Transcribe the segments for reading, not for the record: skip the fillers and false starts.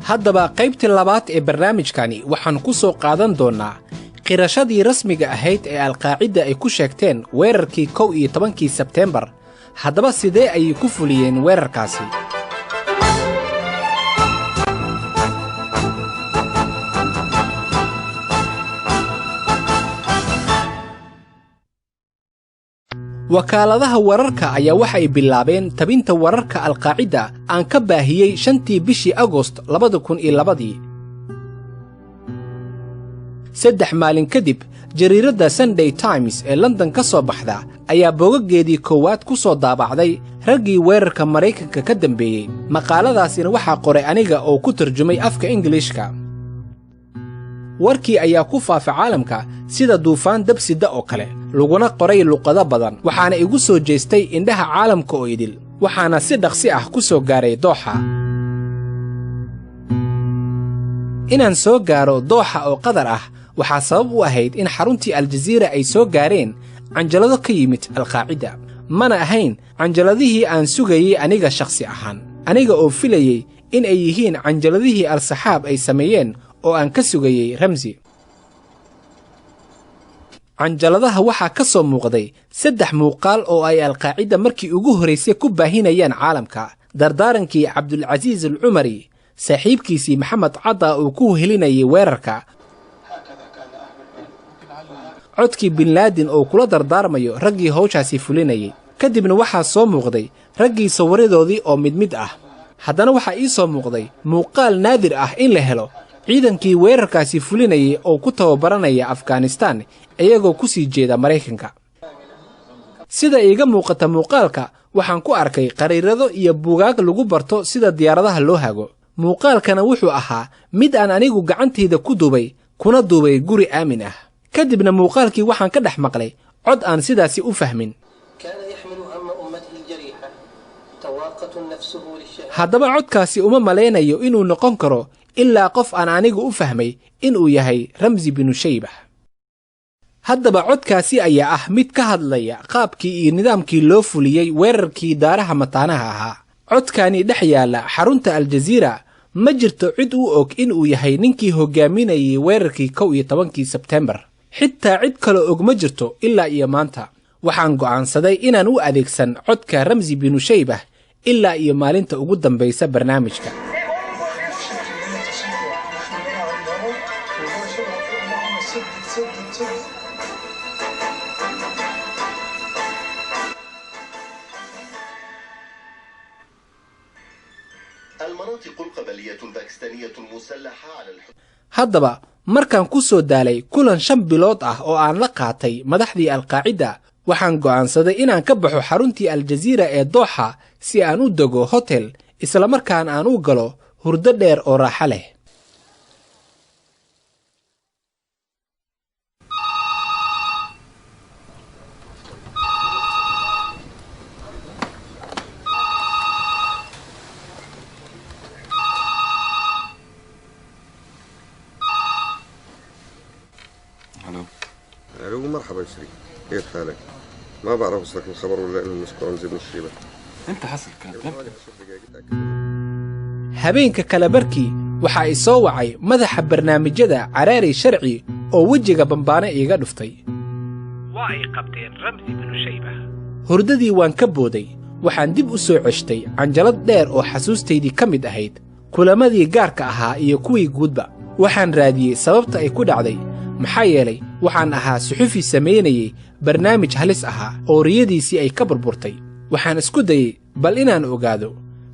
Haddaba qaybtii labaad ee barnaamijkani waxaan ku soo qaadan doonnaa qirashadii rasmiga ahayd ee Alqaacida ay ku sheegteen weerarkii 11-kii Sebteembar. Haddaba sidee ayay ku fuliyeen weerarkaasi? Wakaaladaha wararka ayaa waxay bilaabeen tabinta wararka Alqaacida aan ka baahiyey 5-tii bishii Agost 2002-dii. 3 maalin kadib, jariiradda Sunday Times ee London ka soo baxda ayaa bogaggeedii koowaad ku soo daabacday raggii weerarka Maraykanka ka dambeeyey. Maqaaladaasina waxaa qoray aniga oo ku tarjumay afka Ingiliishka. Warkii ayaa ku faafa caalamka sida duufaan dabsida oo kale, laguna qoray luqado badan, waxaana igu soo jeestay indhaha caalamka oo idil, waxaana si dhaqsi ah ku soo gaaray Dooxa. Inaan soo gaaro Dooxa oo Qadar ah waxaa sabab u ahayd in xaruntii Aljaziira ay soo gaareen canjalado ka yimid Alqaacida. Mana ahayn canjaladihii aan sugayey aniga shakhsi ahaan, aniga oo filayey in ay yihiin canjaladihii Al-Saxaab ay sameeyeen oo aan ka sugayey Ramsi. Canjaladaha waxaa ka soo muuqday 3 muuqaal oo ay Alqaacida markii ugu horraysay ku baahinayaan caalamka: dardaarankii Cabdulcasiis Alcumari, saaxiibkiisii Maxamed Cadda uu ku helinayay weerarka, codkii Bin Laadin oo kula dardaarmayo raggii hawshaasi fulinayay. Kadibna waxaa soo muuqday raggii sawiradoodii oo mid mid ah. Haddana waxaa ii soo muuqday muuqaal naadir ah in la helo ciidankii weerarkaasi fulinayay oo ku tababaranaya Afghanistan iyagoo ku sii jeeda Maraykanka. Sida iiga muuqata muuqaalka, waxaan ku arkay qariirado iyo buugaag lagu barto sida diyaaradaha loo hago. Muuqaalkana wuxuu ahaa mid aan anigu gacantayda ku duubay, kuna duubay guri aamin ah. Kadibna muuqaalkii waxaan ka dhex maqlay cod aan sidaasi u fahmin. Haddaba codkaasi uma malaynayo inuu noqon karo ilaa qof aan anigu u fahmay inuu yahay Ramsi binu Shaybah. Haddaba codkaasi ayaa ah mid ka hadlaya qaabkii iyo nidaamkii loo fuliyey weerarkii daaraha mataanaha ahaa. Codkaani dhex yaalla xarunta Aljaziira ma jirto cid u og inuu yahay ninkii hoggaaminayay weerarkii 11-kii Sebteembar. Xitaa cid kale og ma jirto ilaa iyo maanta. Waxaan go'aansaday inaan u adeegsan codka Ramsi binu Shaybah ilaa iyo maalinta ugu dambaysa barnaamijka. Haddaba markaan ku soo daalay kulan 5 bilood ah oo aan la qaatay madaxdii Alqaacida, waxaan go'aansaday inaan ka baxo xaruntii Aljaziira ee Dooxa si aan u dego hotel, islamarkaana aan u galo hurdo dheer oo raaxo leh. الو مرحبا شريك، كيف حالك؟ ما بعرف وصلك الخبر ولا انه مسكوا رمزي بن الشيبه. انت حصل كان Habeenka kale barkii waxaa i soo wacay madaxa barnaamijyada Caraari Sharci oo wejiga bambaane iiga dhuftay. Waa ay qabteen Ramsi binu Shaybah. Hurdadii waan ka booday, waxaan dib u soo ceshtay canjalad dheer oo xasuustaydii ka mid ahayd kulamadii gaarka ahaa iyo kuwii guudba. Waxaan raadiyey sababta ay ku dhacday, maxaa yeelay waxaan ahaa suxufi samaynayey barnaamij halis ahaa oo riyadiisii ay ka burburtay. Waxaan isku dayey bal inaan ogaado.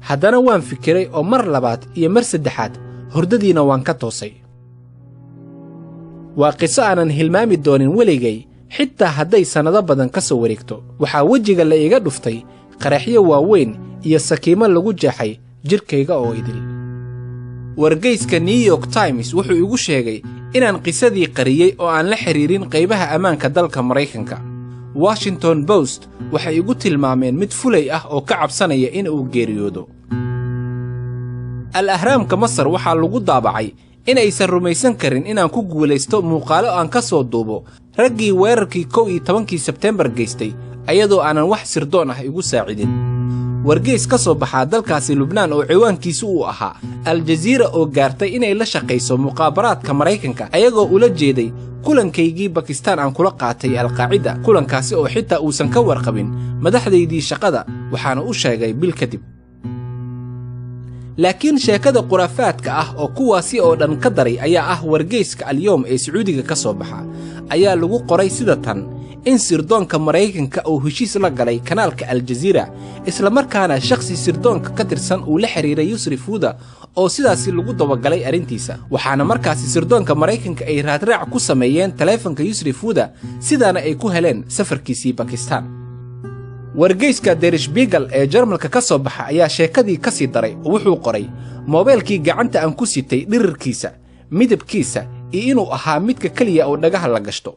Haddana waan fikiray oo mar labaad iyo mar saddexaad hurdadiina waan ka toosay. Waa qiso aanan hilmaami doonin weligay, xitaa hadday sannado badan ka soo wareegto. Waxaa wejiga la iga dhuftay qaraxyo waaweyn iyo sakiimo lagu jeexay jidhkayga oo idil. Wargeyska New York Times wuxuu igu sheegay inaan qisadii qariyey oo aan la xiriirin qaybaha ammaanka dalka Maraykanka. Washington Post waxay igu tilmaameen mid fulay ah oo ka cabsanaya in uu geeriyoodo. Al Ahraamka Masar waxaa lagu daabacay in aysan rumaysan karin inaan ku guulaysto muuqaalo aan ka soo duubo raggii weerarkii 11-kii Sebteembar geystay, ayadoo aanan wax sirdoon ah igu saacidin. Wargeys ka soo baxaa dalkaasi Lubnaan oo ciwaankiisu uu ahaa Aljaziira oo gaartay inay la shaqayso muqaabaraadka Maraykanka, ayagoo ula jeeday kulankaygii Bakistaan aan kula qaatay Alqaacida, kulankaasi oo xitaa uusan ka warqabin madaxdaydii shaqada, waxaana u sheegay bil kadib. Laakiin sheekada khuraafaadka ah oo kuwaasi oo dhan ka daray ayaa ah wargeyska Alyoom ee Sacuudiga ka soo baxa ayaa lagu qoray sida tan: in sirdoonka Maraykanka uu heshiis la galay kanaalka Aljaziira, islamarkaana shakhsi sirdoonka ka tirsan uu la xidhiiray Yusri Fuuda oo sidaasi lagu dabagalay arrintiisa. Waxaana markaasi sirdoonka Maraykanka ay raadraac ku sameeyeen taleefanka Yusri Fuuda, sidaana ay ku heleen safarkiisii Bakistaan. Wargeyska Derishbigal ee Jarmalka ka soo baxa ayaa sheekadii ka sii daray oo wuxuu qoray moobeelkii gacanta aan ku sitay dhirirkiisa, midabkiisa iyo inuu ahaa midka keliya oo dhagaha la gashto.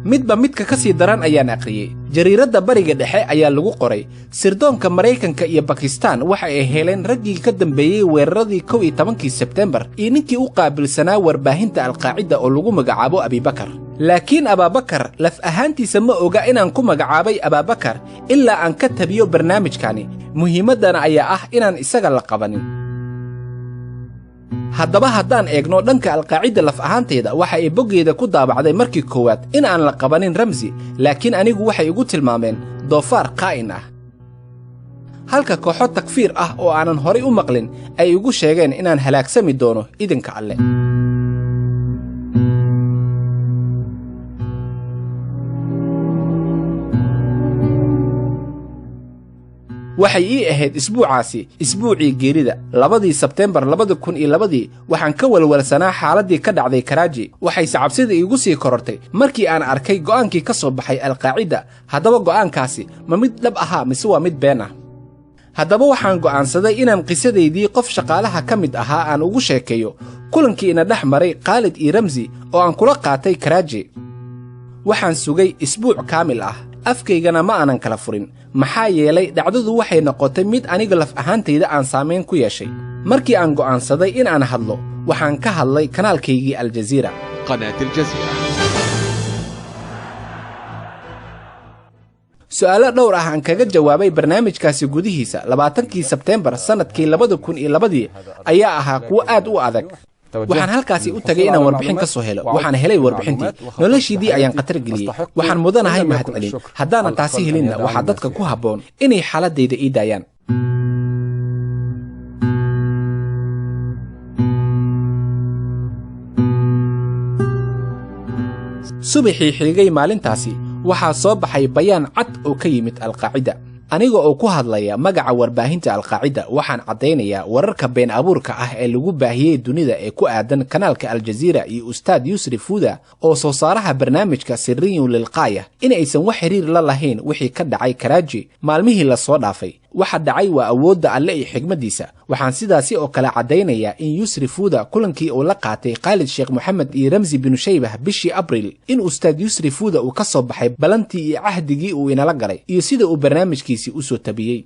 Midba midka ka sii daran ayaan akhriyey. Jariiradda Bariga Dhexe ayaa lagu qoray sirdoonka Maraykanka iyo Bakistaan waxa ay heleen raggii ka dambeeyey weeraradii 11-kii Sebtembar iyo ninkii u qaabilsanaa warbaahinta Alqaacida oo lagu magacaabo Abibakar. Laakiin Abaabakar laf ahaantiisa ma oga inaan ku magacaabay Abaabakar ilaa aan ka tabiyo barnaamijkani. Muhiimaddana ayaa ah inaan isaga la qabanin. Haddaba haddaan eegno dhanka Alqaacida laf ahaanteeda, waxa ay boggeeda ku daabacday markii koowaad in aan la qabanin Ramsi, laakiin anigu waxay igu tilmaameen doofaar qaa'in ah, halka kooxo takfiir ah oo aanan horay u maqlin ay igu sheegeen inaan halaagsami doono idinka Alle. Waxay ii ahayd isbuucaasi isbuucii geerida. 2-dii Sebteembar 2002-dii waxaan ka walwalsanaa xaaladdii ka dhacday Karaaji. Waxayse cabsida iigu sii korortay markii aan arkay go'aankii ka soo baxay Alqaacida. Haddaba go'aankaasi ma mid dhab ahaa mise waa mid been ah? Haddaba waxaan go'aansaday inaan qisadaydii qof shaqaalaha ka mid ahaa aan ugu sheekeeyo kulankii ina dhex maray Khaalid iyo Ramsi oo aan kula qaatay Karaaji. Waxaan sugay isbuuc kaamil ah, afkaygana ma aanan kala furin, maxaa yeelay dhacdadu waxay noqotay mid aniga laf ahaantayda aan saamayn ku yeeshay. Markii aan go'aansaday in aan hadlo, waxaan ka hadlay kanaalkaygii Aljaziira. قناة الجزيرة. Su'aalo dhowr ah aan kaga jawaabay barnaamijkaasi gudihiisa 20-kii Sebteembar sannadkii 2002-dii ayaa ahaa kuwo aad u adag. Waxaan halkaasi u tagay inaan warbixin ka soo helo. Waxaan helay warbixintii. Noloshiidii ayaan khatar geliyey. Waxaan mudanahay mahadcelin. Haddaanan taasi helinna, waxaa dadka ku habboon inay xaaladayda ii daayaan. Subaxii xigay maalintaasi waxaa soo baxay bayaan cad oo ka yimid Alqaacida. Aniga oo ku hadlaya magaca warbaahinta Alqaacida, waxaan caddaynayaa wararka been abuurka ah ee lagu baahiyey dunida ee ku aadan kanaalka Aljaziira iyo Ustaad Yusri Fuuda oo soo saaraha barnaamijka Siriyun Lilqaaya in aysan wax xiriir la lahayn wixii ka dhacay Karaaji maalmihii la soo dhaafay. Waxa dhacay waa awoodda Alle iyo xigmaddiisa. Waxaan sidaasi oo kale caddaynayaa in Yusri Fuuda kulankii uu la qaatay Khaalid Sheekh Moxamed iyo Ramsi binu Shaybah bishii Abriil, in Ustaad Yusri Fuuda uu ka soo baxay balantii iyo cahdigii uu inala galay iyo sida uu barnaamijkiisii u soo tabiyey.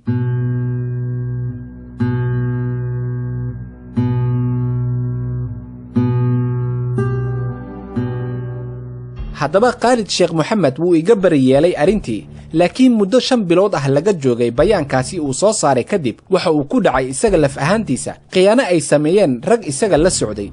Haddaba Khaalid Sheekh Moxamed wuu iga bari yeelay arrintii, laakiin muddo 5 bilood ah laga joogay bayaankaasi uu soo saaray kadib, waxa uu ku dhacay isaga laf ahaantiisa khiyaano ay sameeyeen rag isaga la socday.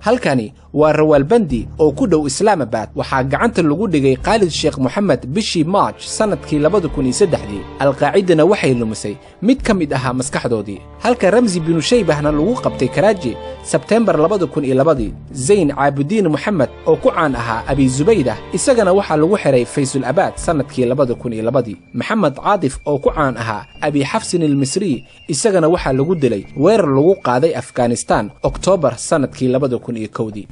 Halkani waa Rawalbandi oo ku dhow Islaamabad. Waxaa gacanta lagu dhigay Khaalid Sheekh Moxamed bishii Maarj sannadkii 2003-dii. Alqaacidana waxay lumisay mid ka mid ahaa maskaxdoodii, halka Ramsi binu Shaybahna lagu qabtay Karaaji Sebteembar 2002-dii. Zayn Caabudiin Moxamed oo ku caan ahaa Abi Zubaydah isagana waxaa lagu xiray Faysul Abaad sannadkii 2002-dii. Maxamed Caadif oo ku caan ahaa Abi Xafsin almisriy isagana waxaa lagu dilay weerar lagu qaaday Afghanistan Oktoobar sannadkii 2001-dii.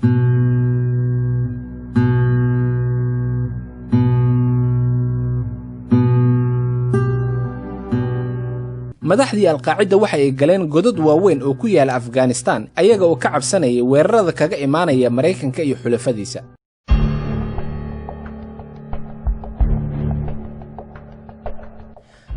Madaxdii Alqaacida waxa ay galeen godad waaweyn oo ku yaala Afghanistan, ayaga oo ka cabsanayay weerarada kaga imaanaya Maraykanka iyo xulafadiisa.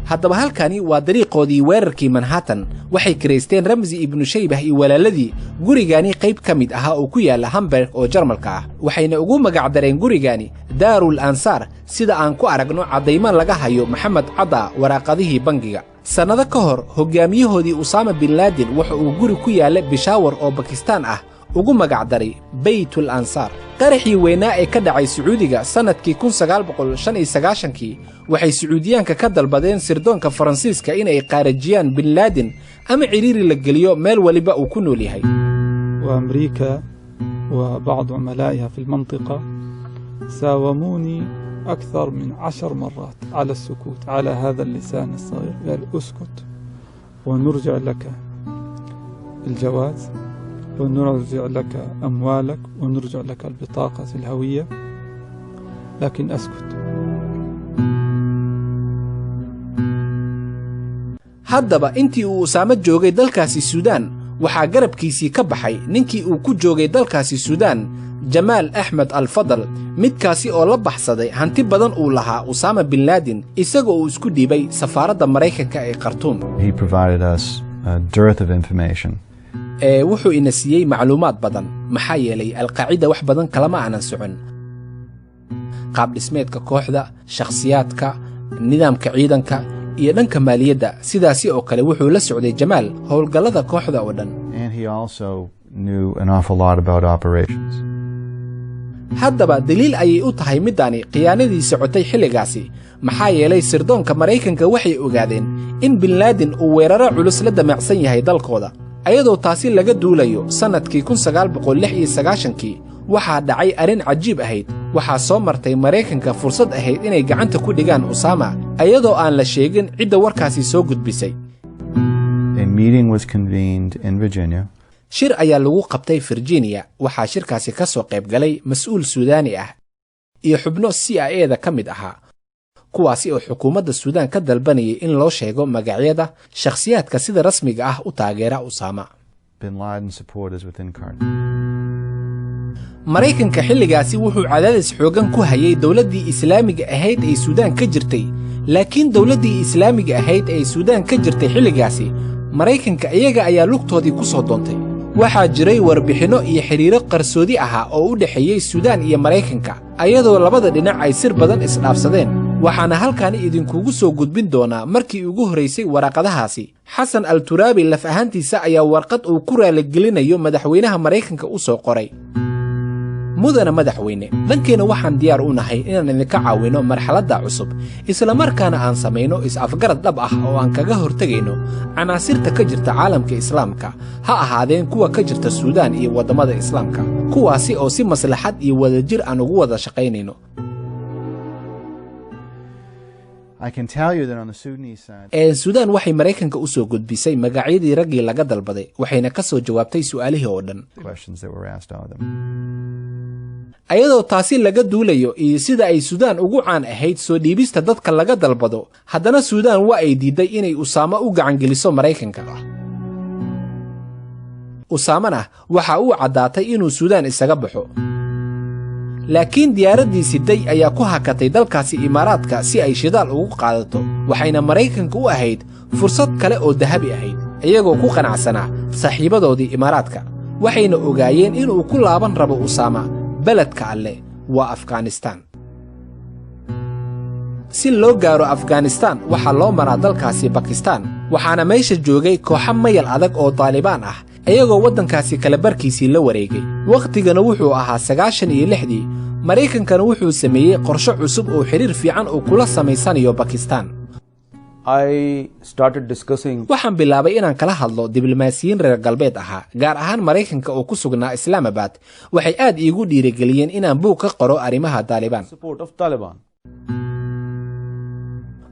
Haddaba halkani waa dariiqoodii weerarkii Manhattan. Waxay kiraysteen Ramsi Ibnu Shaybah iyo walaaladii gurigani qayb ka mid ahaa oo ku yaalla Hamburg oo Jarmalka ah, waxayna ugu magacdareen gurigani Daarul Ansaar, sida aan ku aragno caddaymo laga hayo Maxamed Cadda waraaqadihii bangiga. Sannado ka hor, hoggaamiyahoodii Usaama bin Laadin waxa uu guri ku yaalla Bishaawar oo Bakistaan ah ugu magacdaray Baytul Ansaar. Qaraxii weynaa ee ka dhacay Sacuudiga sannadkii 1995-kii, waxay Sacuudiyaanka ka dalbadeen sirdoonka Faransiiska inay qaarajiyaan bin Laadin ama cidhiiri la geliyo meel weliba uu ku nool yahay. وأمريكا وبعض عملائها في المنطقة ساوموني أكثر من 10 مرات على السكوت على هذا اللسان الصغير. قال: أسكت ونرجع لك الجواز ونرجع لك أموالك ونرجع لك البطاقة الهوية، لكن أسكت. Haddaba intii uu Usaamo joogay dalkaasi Suudaan, waxaa garabkiisii ka baxay ninkii uu ku joogay dalkaasi Suudaan, Jamaal Axmed Alfadal, midkaasi oo la baxsaday hanti badan uu lahaa Usaama bin Laadin, isagoo uu isku dhiibay safaaradda Maraykanka ee Khartuum. He provided us a dearth of information. Ee wuxuu ina siiyey macluumaad badan, maxaa yeelay Alqaacida wax badan kalama aanan socon, qaab dhismeedka kooxda, shakhsiyaadka, nidaamka ciidanka iyo dhanka maaliyadda. Sidaasi oo kale wuxuu la socday Jamaal howlgallada kooxda oo dhan. And he also knew an awful lot about operations. Haddaba daliil ayay u tahay middaani khiyaanadii socotay xilligaasi, maxaa yeelay sirdoonka Maraykanka waxay ogaadeen in bin Laadin uu weeraro culus la damacsan yahay dalkooda. Ayadoo taasi laga duulayo, sannadkii 1996-kii waxaa dhacay arrin cajiib ahayd. Waxaa soo martay Maraykanka fursad ahayd inay gacanta ku dhigaan Usaama, ayadoo aan la sheegin cidda warkaasi soo gudbisay. A meeting was convened in Virginia. Shir ayaa lagu qabtay Virginia. Waxaa shirkaasi ka soo qayb galay mas-uul Suudaani ah iyo xubno CIA da ka mid ahaa, kuwaasi oo xukuumadda Suudaan ka dalbanayay in loo sheego magacyada shakhsiyaadka sida rasmiga ah u taageera Usaama. Bin Laden supporters within Khartoum. Maraykanka xilligaasi wuxuu cadaadis xooggan ku hayay dowladdii Islaamiga ahayd ee Suudaan ka jirtay, laakiin dowladdii Islaamiga ahayd ee Suudaan ka jirtay xilligaasi Maraykanka iyaga ayaa lugtoodii ku soo doontay. Waxaa jiray warbixinno iyo xidhiiro qarsoodi ahaa oo u dhexeeyey Suudaan iyo Maraykanka, ayadoo labada dhinac ay sir badan isdhaafsadeen. Waxaana halkaani idinkugu soo gudbin doonaa markii ugu horraysay waraaqadahaasi. Xasan al Turaabi laf ahaantiisa ayaa warqad uu ku raaligelinayo madaxweynaha Maraykanka u soo qoray: "Mudana madaxweyne, dhankeenna waxaan diyaar u nahay inaan idinka caawinno marxaladda cusub, islamarkaana aan samayno is-afgarad dhab ah oo aan kaga hortegayno canaasirta ka jirta caalamka Islaamka, ha ahaadeen kuwa ka jirta Suudaan iyo waddamada Islaamka, kuwaasi oo si maslaxad iyo wadajir aan ugu wada shaqaynayno." I can tell you that on the Sudanese side, Ee Suudaan waxay Maraykanka u soo gudbisay magacyadii raggii laga dalbaday, waxayna ka soo jawaabtay su'aalihii oo dhan. questions that were asked of them. Ayadoo taasi laga duulayo iyo sida ay Suudaan ugu caan ahayd soo dhiibista dadka laga dalbado, haddana Suudaan waa ay diidday inay Usaamo u gacangeliso Maraykanka. Usaamana waxa uu caddaatay inuu Suudaan isaga baxo, laakiin diyaaraddii siday ayaa ku hakatay dalkaasi Imaaraadka si ay shidaal ugu qaadato, waxayna Maraykanka u ahayd fursad kale oo dahabi ahayd, iyagoo ku qanacsanaa saaxiibadoodii Imaaraadka, waxayna ogaayeen inuu ku laaban rabo Usaama beledka Alle, waa Afghanistaan. Si loo gaaro Afghanistaan waxaa loo maraa dalkaasi Bakistaan, waxaana meesha joogay kooxo mayal adag oo Daalibaan ah, iyagoo waddankaasi kala barkiisii la wareegay. Wakhtigana wuxuu ahaa 96-dii. Maraykankana wuxuu sameeyey qorshe cusub oo xidhiir fiican uu kula samaysanayo Bakistaan. I started discussing Waxaan bilaabay inaan kala hadlo diblomaasiyiin reer galbeed ahaa, gaar ahaan Maraykanka oo ku sugnaa Islaamabad. Waxay aad iigu dhiirigeliyeen inaan buug ka qoro arrimaha Daalibaan. support of Taliban.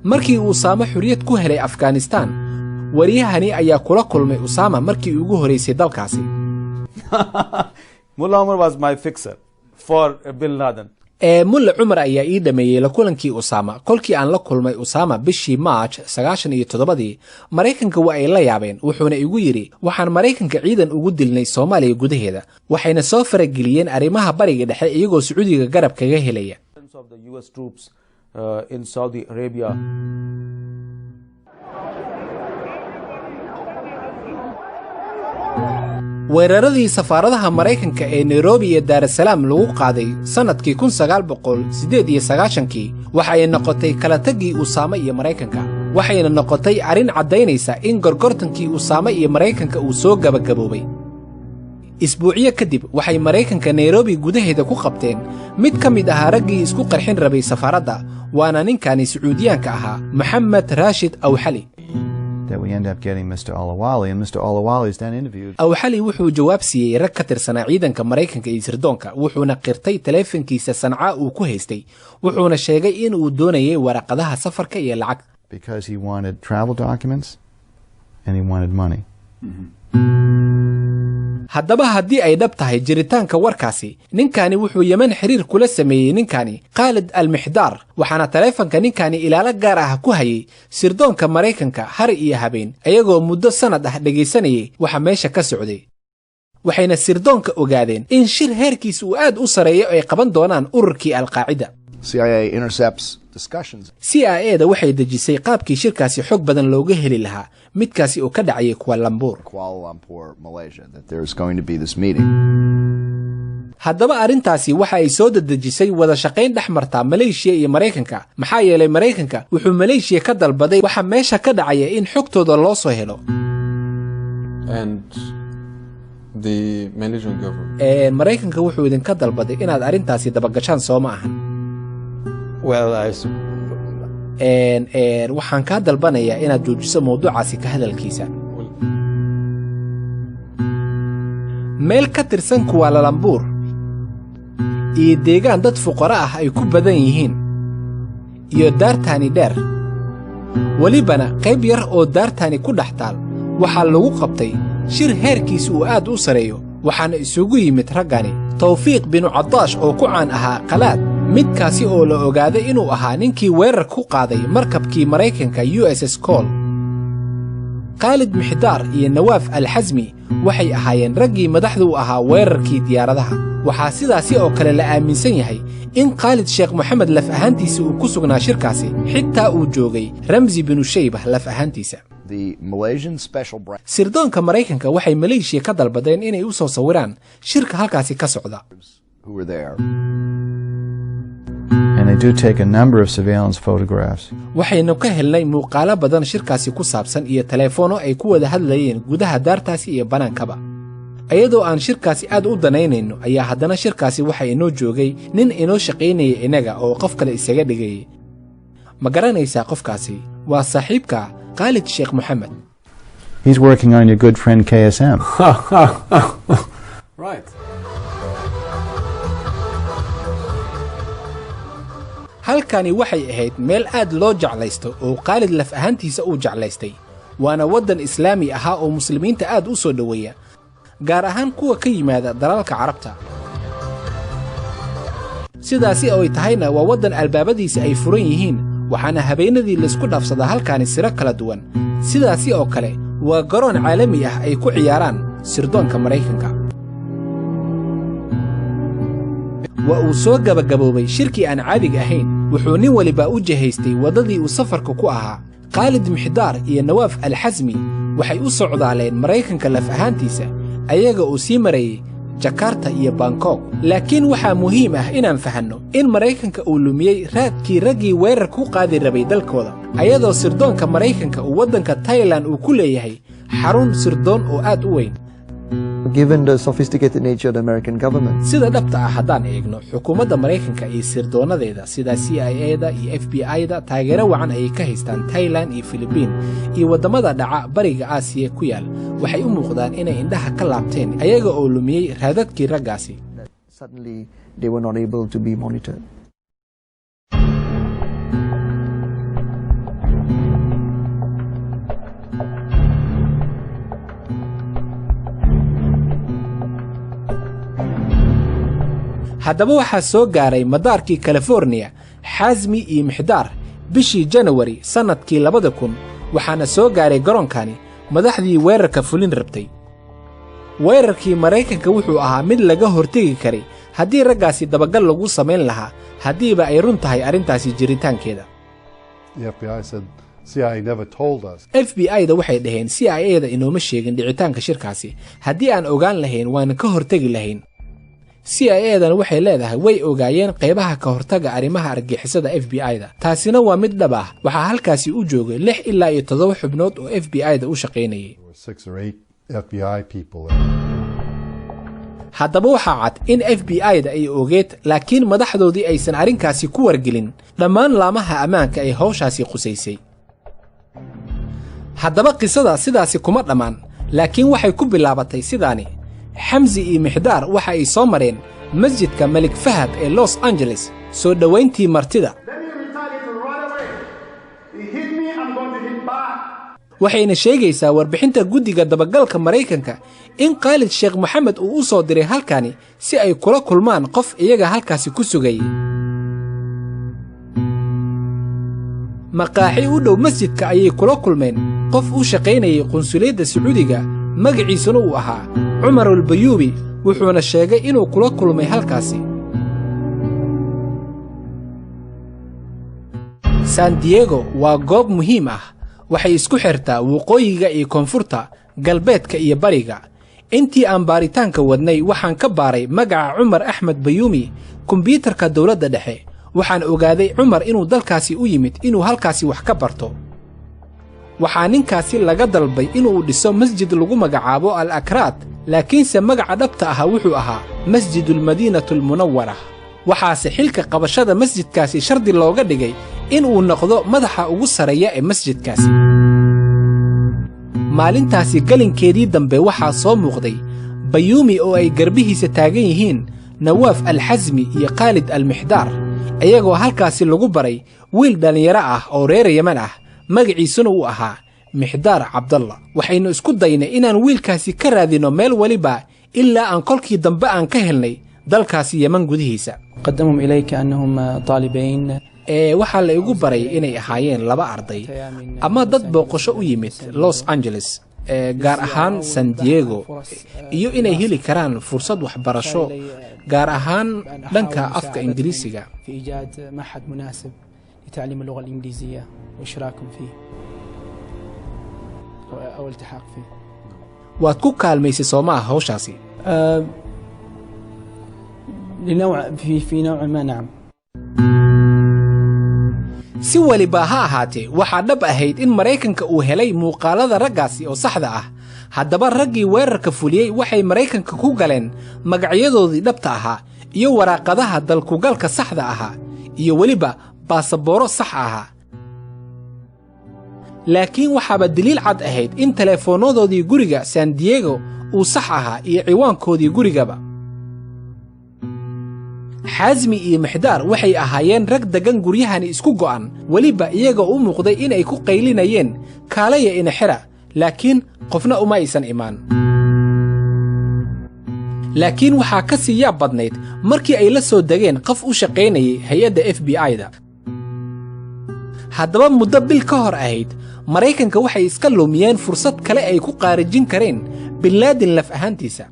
Markii uu Usaamo xurriyad ku helay Afghanistaan, wariyahani ayaa kula kulmay Usaama markii ugu horraysay dalkaasi. Mullah Omar was my fixer for Bin Laden. Ee Mulle Cumar ayaa ii dhameeyey la kulankii Usaama. Kolkii aan la kulmay Usaama bishii Maarj 97-dii, Maraykanka waa ay la yaabeen. Wuxuuna igu yidhi: "Waxaan Maraykanka ciidan ugu dilnay Soomaaliya gudaheeda, waxayna soo farageliyeen arrimaha Bariga Dhexe, iyagoo Sacuudiga garab kaga helaya." Of the US troops in Saudi Arabia. Weeraradii safaaradaha Maraykanka ee Nairobi iyo Daarasalaam lagu qaaday sannadkii 1998-kii waxay noqotay kala taggii Usaame iyo Maraykanka, waxayna noqotay arrin caddaynaysa in gorgortankii Usaame iyo Maraykanka uu soo gabagaboobay. Isbuucyo kadib waxay Maraykanka Nairobi gudaheeda ku qabteen mid ka mid ahaa raggii isku qarxin rabay safaaradda, waana ninkani Sacuudiyaanka ahaa, Maxamed Raashid Awxali. That we end up getting Mr. Alawali, and Mr. Alawali is then interviewed. Awxali wuxuu jawaab siiyey rag ka tirsanaa ciidanka Maraykanka iyo sirdoonka, wuxuuna qirtay taleefankiisa Sancaa uu ku haystay, wuxuuna sheegay in uu doonayay waraqadaha safarka iyo lacag. Because he wanted travel documents and he wanted money. Haddaba haddii ay dhab tahay jiritaanka warkaasi, ninkani wuxuu Yemen xiriir kula sameeyey ninkani Khaalid Almixdaar, waxaana taleefanka ninkani ilaalo gaar ah ku hayay sirdoonka Maraykanka har iyo habeen, ayagoo muddo sannad ah dhegaysanayay waxa meesha ka socday. Waxayna sirdoonka ogaadeen in shir heerkiisa uu aad u sarreeyo ay qaban doonaan ururkii Alqaacida. CIA intercepts discussions. CIA da waxay dejisay qaabkii shirkaasi xog badan looga heli lahaa, midkaasi oo ka dhacayay Kuala Lumpur. Kuala Lumpur, Malaysia, that there's going to be this meeting. Haddaba arrintaasi waxa ay soo dedejisay wada shaqayn dhex martaa Maleeshiya iyo Maraykanka, maxaa yeelay Maraykanka wuxuu Maleeshiya ka dalbaday waxa meesha ka dhacaya in xogtooda loo soo helo. And the Malaysian government. Maraykanka wuxuu idinka dalbaday inaad arrintaasi dabagashaan, soo ma ahan? Well, I Waxaan kaa dalbanayaa inaad joojiso mawduucaasi ka hadalkiisa. Meel ka tirsan Kuala Lumpur iyo deegaan dad fuqaro ah ay ku badan yihiin iyo daartaani dheer, welibana qayb yar oo daartaani ku dhex taal, waxaa lagu qabtay shir heerkiisa uu aad u sareeyo, waxaana isugu yimid raggani: Tawfiiq binu Cadaash oo ku caan ahaa Qalaad, midkaasi oo la ogaaday inuu ahaa ninkii weerar ku qaaday markabkii Maraykanka USS Cole. Khaalid Mixdaar iyo Nawaaf Alxasmi waxay ahaayeen raggii madaxdu u ahaa weerarkii diyaaradaha. Waxaa sidaasi oo kale la aaminsan yahay in Khaalid Sheekh Moxamed laf ahaantiisa uu ku sugnaa shirkaasi, xitaa uu joogay Ramsi binu Shaybah laf ahaantiisa. The Malaysian Special Branch Sirdoonka Maraykanka waxay Maleeshiya ka dalbadeen inay u soo sawiraan shirka halkaasi ka socda. who were there. And they do take a number of surveillance photographs. Waxaynu ka helnay muuqaalo badan shirkaasi ku saabsan iyo taleefoonno ay ku wada hadlayeen gudaha daartaasi iyo bannaankaba. Iyadoo aan shirkaasi aad u danaynayno ayaa haddana shirkaasi waxa inoo joogay nin inoo shaqaynaya innaga oo qof kale isaga dhigayay. Ma garanaysaa qofkaasi? Waa saaxiibka Khaalid Sheekh Moxamed. He's working on your good friend KSM. Right. Halkani waxay ahayd meel aad loo jeclaysto oo Khaalid laf ahaantiisa uu jeclaystay, waana waddan islaami ahaa oo muslimiinta aad u soo dhoweeya, gaar ahaan kuwa ka yimaada dalalka Carabta. Sidaasi oo ay tahayna waa waddan albaabadiisa ay furan yihiin, waxaana habeenadii laysku dhaafsadaa halkaani siro kala duwan. Sidaasi oo kale waa garoon caalami ah ay ku ciyaaraan sirdoonka Maraykanka. Waa uu soo gabagaboobay shirkii aan caadiga ahayn. Wuxuu nin waliba u jihaystay waddadii uu safarka ku ahaa. Khaalid Mixdaar iyo Nawaaf Alxasmi waxay u socdaaleen Maraykanka laf ahaantiisa, ayaga uu sii marayay Jakarta iyo Bangkok. Laakiin waxaa muhiim ah inaan fahanno in Maraykanka uu lumiyey raadkii raggii weerar ku qaadi rabay dalkooda, ayadoo sirdoonka Maraykanka uu waddanka Tailan uu ku leeyahay xarun sirdoon oo aad u weyn. Given the sophisticated nature of the American government, Sida dhabta ah haddaan eegno, xukuumadda Maraykanka iyo sirdoonnadeeda sida CIA-da iyo FBI-da taageero wacan ayay ka haystaan Tailan iyo Filibiin iyo waddamada dhaca bariga Aasiya ku yaal. Waxay u muuqdaan inay indhaha ka laabteen, ayaga oo lumiyey raadadkii raggaasi. suddenly they were not able to be monitored. Haddaba waxaa soo gaaray madaarkii Californiya Xaasmi iyo Mixdaar bishii Janawari sannadkii 2000, waxaana soo gaaray garoonkani madaxdii weerarka fulin rabtay. Weerarkii Maraykanka wuxuu ahaa mid laga hortegi karay haddii raggaasi dabagal lagu samayn lahaa, haddiiba ay run tahay arrintaasi jiritaankeeda. The FBI said CIA never told us. FBI-da waxay dhaheen CIA-da inooma sheegin dhicitaanka shirkaasi. Haddii aan ogaan lahayn, waan ka hortegi lahayn. CIA-dana waxay leedahay way ogaayeen qaybaha ka hortaga arrimaha argagixisada FBI-da. Taasina waa mid dhab ah. Waxaa halkaasi u joogay 6 ilaa iyo 7 xubnood oo FBI-da u shaqaynayay. There were 6 or 8 FBI people. Haddaba waxaa cad in FBI-da ay ogeed, laakiin madaxdoodii aysan arrinkaasi ku wargelin dhammaan laamaha ammaanka ay hawshaasi qusaysay. Haddaba qisada sidaasi kuma dhammaan, laakiin waxay ku bilaabatay sidaani. Xamsi iyo Mixdaar waxa ay soo mareen Masjidka Malik Fahad ee Los Angeles soo dhowayntii martida. Let me retaliate right away. He hit me, I'm going to hit back. Waxayna sheegaysaa warbixinta guddiga dabagalka Maraykanka in Khaalid Sheekh Moxamed uu u soo diray halkani si ay kula kulmaan qof iyaga halkaasi ku sugayay. Maqaaxi u dhow masjidka ayay kula kulmeen qof u shaqaynayay qunsuliyadda Sacuudiga, magaciisuna uu ahaa Cumar Albayuubi, wuxuuna sheegay inuu kula kulmay halkaasi. San Diego waa goob muhiim ah. Waxay isku xirtaa waqooyiga iyo koonfurta, galbeedka iyo bariga. Intii aan baaritaanka wadnay, waxaan ka baaray magaca Cumar Axmed Bayuumi kombyuutarka dowladda dhexe. Waxaan ogaaday Cumar inuu dalkaasi u yimid inuu halkaasi wax ka barto. Waxaa ninkaasi laga dalbay inuu dhiso masjid lagu magacaabo Al Akraad, laakiinse magaca dhabta aha wuxuu ahaa Masjidulmadiinatu Almunawara. Waxaase xilka qabashada masjidkaasi shardi looga dhigay in uu noqdo madaxa ugu sarreeya ee masjidkaasi. Maalintaasi galinkeedii dambe waxaa soo muuqday Bayuumi oo ay garbihiisa taagan yihiin Nawaaf Alxasmi iyo Khaalid Almixdaar, iyagoo halkaasi lagu baray wiil dhallinyaro ah oo reer Yeman ah, magaciisuna uu ahaa Mixdaar Cabdalla. Waxaynu isku daynay inaan wiilkaasi ka raadino meel weliba, ilaa aan kolkii dambe aan ka helnay dalkaasi Yeman gudihiisa. قدمهم إلي كأنهم طالبين. Ee waxaa la igu baray inay ahaayeen laba arday ama dad booqasho u yimid Los Angeles, ee gaar ahaan San Diego, iyo inay heli karaan fursad waxbarasho, gaar ahaan dhanka afka Ingiriisiga. في إيجاد معهد مناسب لتعليم اللغة الإنجليزية وإشراكهم فيه أو الالتحاق فيه. Waad ku kaalmaysay, soo ma ah, hawshaasi? لنوع في نوع ما، نعم. Si weliba ha ahaatee, waxaa dhab ahayd in Maraykanka uu helay muuqaalada raggaasi oo saxda ah. Haddaba raggii weerarka fuliyey waxay Maraykanka ku galeen magacyadoodii dhabta ahaa iyo waraaqadaha dalkugalka saxda ahaa iyo weliba baasabooro sax ahaa, laakiin waxaaba daliil cad ahayd in teleefoonnadoodii guriga San Diego uu sax ahaa iyo ciwaankoodii gurigaba. Xaasmi iyo Mixdaar waxay ahaayeen rag deggan guryahani isku go'an, weliba iyagoo u muuqday inay ku qaylinayeen "Kaalaya, ina xira", laakiin qofna uma aysan imaan. Laakiin waxaa ka sii yaab badnayd markii ay la soo degeen qof u shaqaynayay hay-adda FBI-da. Haddaba muddo bil ka hor ahayd, Maraykanka waxay iska lumiyeen fursad kale ay ku qaarijin kareen Bin Laadin laf ahaantiisa.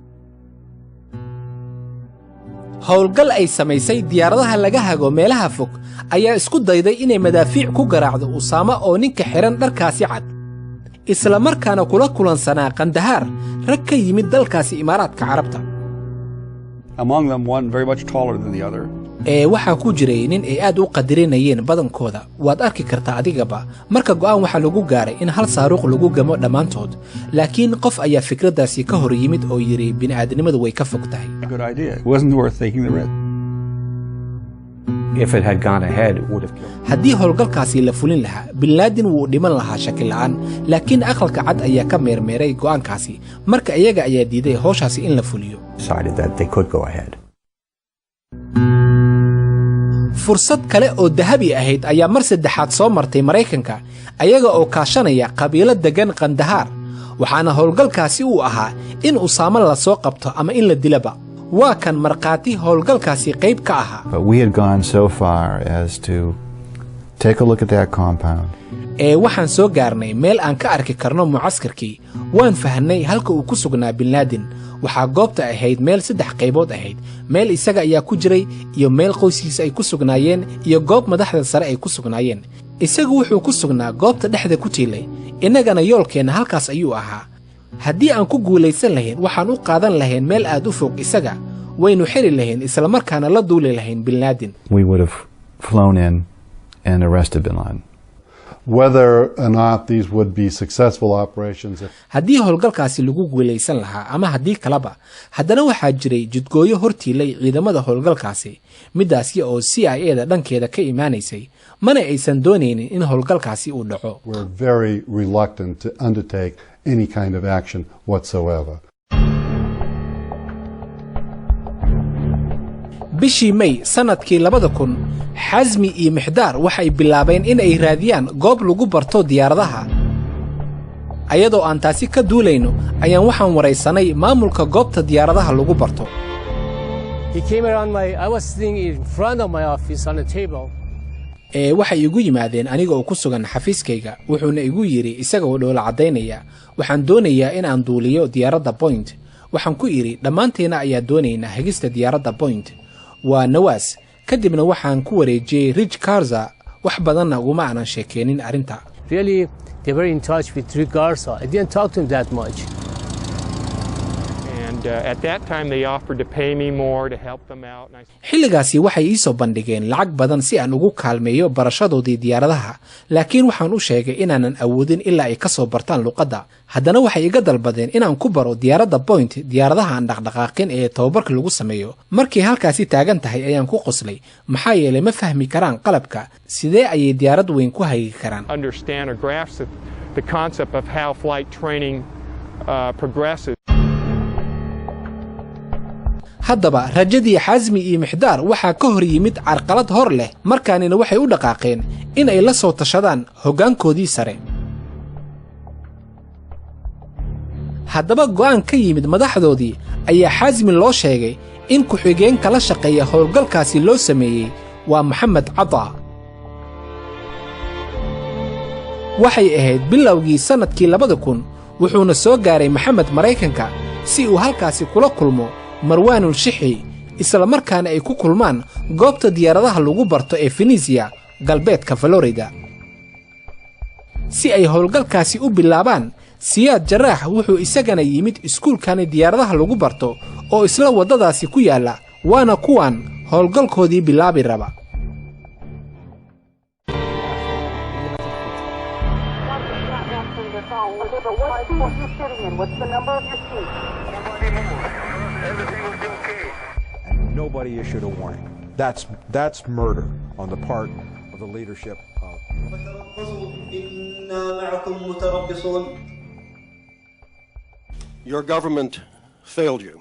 Howlgal ay samaysay diyaaradaha laga hago meelaha fog ayaa isku dayday inay madaafiic ku garaacdo Usaama oo ninka xidhan dharkaasi cad, isla markaana kula kulansanaa Kandahaar rag ka yimid dalkaasi Imaaraadka Carabta. Among them, one very much taller than the other. Ee waxaa ku jiray nin ay aad u qadarinayeen badankooda. Waad arki kartaa adigaba. Marka go'aan waxaa lagu gaaray in hal saaruuq lagu gamo dhammaantood, laakiin qof ayaa fikraddaasi ka hor yimid oo yidhi bini'aadnimadu way ka fog tahay. Good idea. It wasn't worth taking the risk. If it had gone ahead, it would have killed. Haddii howlgalkaasi la fulin lahaa, Bin Laadin wuu dhiman lahaa shaki la'aan, laakiin Aqalka Cad ayaa ka meermeeray go'aankaasi. Marka iyaga ayaa diiday howshaasi in la fuliyo. Decided that they could go ahead. Fursad kale oo dahabi ahayd ayaa mar saddexaad soo martay Maraykanka, ayaga oo kaashanaya qabiilo deggan Kandahaar. Waxaana howlgalkaasi uu ahaa in Usaamo la soo qabto ama in la dilaba. Waa kan markhaati howlgalkaasi qayb ka ahaa. But we had gone so far as to take a look at that compound. Ee waxaan soo gaarnay meel aan ka arki karno mucaskarkii. Waan fahnay halka uu ku sugnaa Bin Laadin. Waxaa goobta ahayd meel saddex qaybood ahayd: meel isaga ayaa ku jiray, iyo meel qoyskiisa ay ku sugnaayeen, iyo goob madaxda sare ay ku sugnaayeen. Isagu wuxuu ku sugnaa goobta dhexda ku tiilay, innagana yoolkeenna halkaas ayuu ahaa. Haddii aan ku guulaysan lahayn, waxaan u qaadan lahayn meel aad u fog isaga, waynu xiri lahayn, islamarkaana la duuli lahayn Bin Laden. We would have flown in and arrested bin Laden. Whether or not these would be successful operations, if Haddii howlgalkaasi lagu guulaysan lahaa ama haddii kaleba, haddana waxaa jiray jidgooyo hortiilay ciidamada howlgalkaasi, middaasi oo CIA da dhankeeda ka imaanaysay, mana aysan doonaynin in howlgalkaasi uu dhaco. We're very reluctant to undertake any kind of action whatsoever. Bishii May sannadkii 2000, Xasmi iyo Mixdaar waxay bilaabeen in ay raadiyaan goob lagu barto diyaaradaha. Ayadoo aan taasi ka duulayno ayaan waxaan waraysanay maamulka goobta diyaaradaha lagu barto. He came around my, I was sitting in front of my office on a table. Ee waxay igu yimaadeen aniga oo ku sugan xafiiskayga, wuxuuna igu yidhi isagoo dhoola caddaynaya, "Waxaan doonayaa in aan duuliyo diyaaradda Point." Waxaan ku idhi, "Dhammaanteenna ayaa doonaynaa hagista diyaaradda Point." Waa Nawaas. Kadibna waxaan ku wareejiyey Rich Garza, wax badanna uguma aanan sheekeenin arrinta. Really, they were in touch with Rick Garza. I didn't talk to him that much. And at that time, they offered to pay me more to help them out. And I Xilligaasi waxay ii soo bandhigeen lacag badan si aan ugu kaalmeeyo barashadoodii diyaaradaha, laakiin waxaan u sheegay inaanan awoodin ilaa ay ka soo bartaan luqadda. Haddana waxay iga dalbadeen inaan ku baro diyaaradda Point diyaaradaha aan dhaqdhaqaaqin ee tababarka lagu sameeyo. Markii halkaasi taagan tahay ayaan ku qoslay, maxaa yeelay ma fahmi karaan qalabka, sidee ayay diyaarad weyn ku hagi karaan? Understand or grasp the concept of how flight training progresses. Haddaba rajadii Xasmi iyo Mixdaar waxaa ka hor yimid carqalad hor leh. Markaanina waxay u dhaqaaqeen in ay la soo tashadaan hoggaankoodii sare. Haddaba go'aan ka yimid madaxdoodii ayaa Xasmi loo sheegay in ku-xigeen kala shaqeeya howlgalkaasi loo sameeyey, waa Maxamed Cada. Waxay ahayd bilowgii sannadkii 2000, wuxuuna soo gaaray Maxamed Maraykanka si uu halkaasi kula kulmo Marwaanul Shixi, isla markaana ay ku kulmaan goobta diyaaradaha lagu barto ee Fenisiya, galbeedka Florida, si ay howlgalkaasi u bilaabaan. Siyaad Jaraax wuxuu isagana yimid iskuulkani diyaaradaha lagu barto oo isla waddadaasi ku yaalla, waana kuwan howlgalkoodii bilaabi raba. And nobody issued a warning. That's murder on the part of the leadership of. إنا معكم متربصون. Your government failed you.